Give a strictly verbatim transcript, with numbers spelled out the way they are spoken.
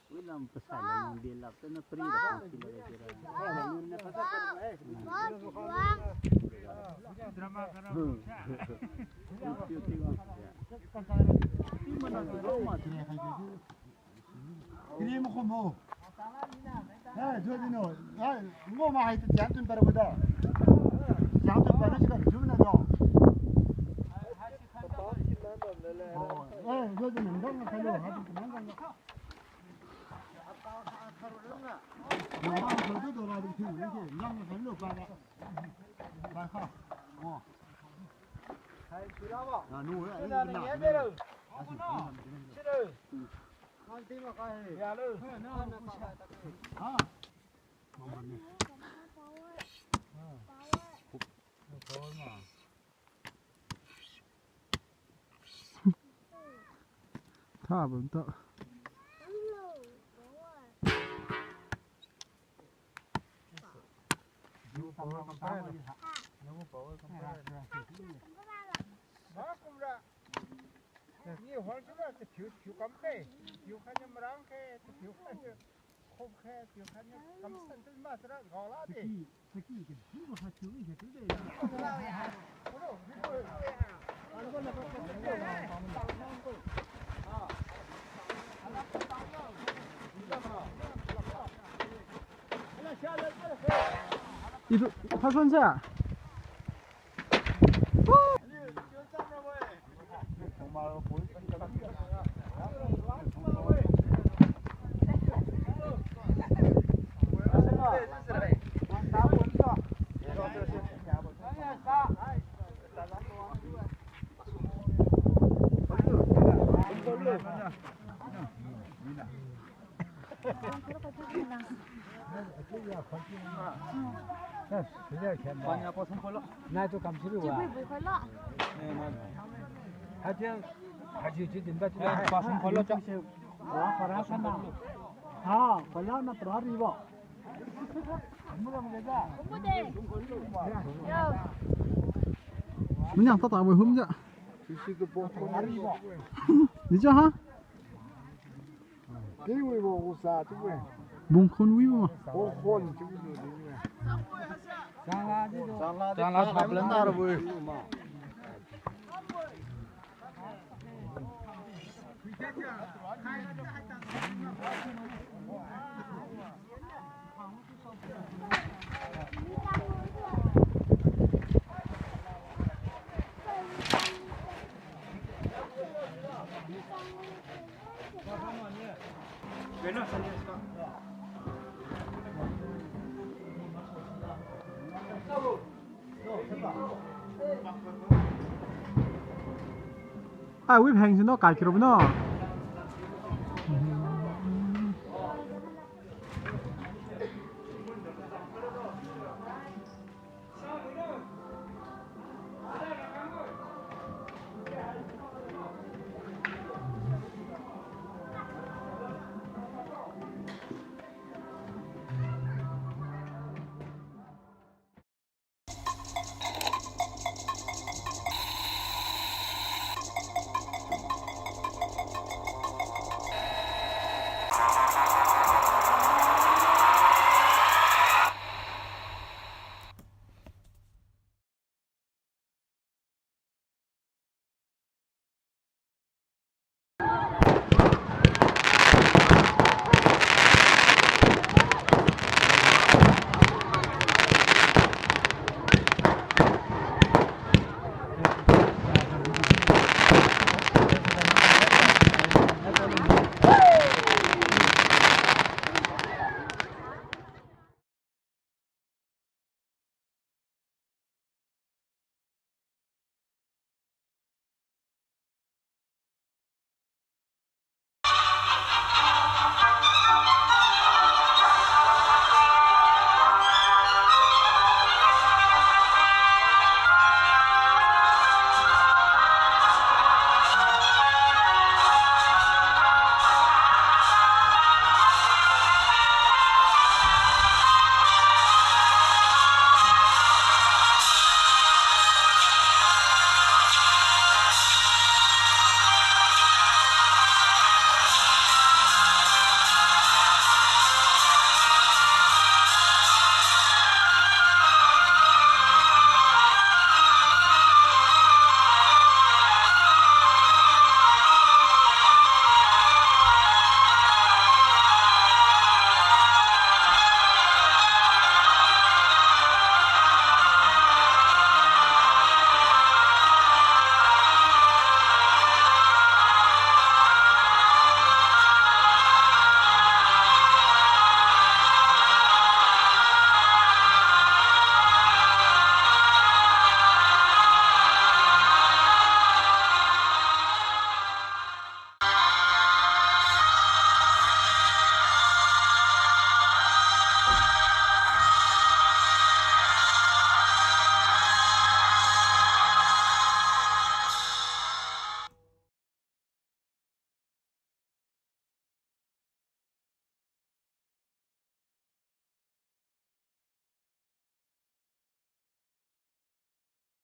Wi lam pasai lam bilak tana pri ra sila ra. Kiri mo khumo. Eh, jo dino. Eh, ngo ma hai tu jang tun par bo da. Jang tun par na sika ju na da. Oh, eh, jo dino, nang nang khalo, ha tu nang nang. Nang nang khalo do la di tu, nang nang khalo pa ba. Ba kha. Oh. Hai, sura ba. Na nu, eh, sura ni ya de lo. Tha bam ta. Ni hol sura, thiu, thiu kam khe, thiu khan ni marang khe, thiu khan ni khop khe, thiu khan ni kam san tu ma sura gao la de. Itu, pasan sa? Manyang tata wi hum ja. Ni ja ha? Bungkhon wibo ma? Changla thap lan na ra bo. Ai, wi pheng sino kai kiro no.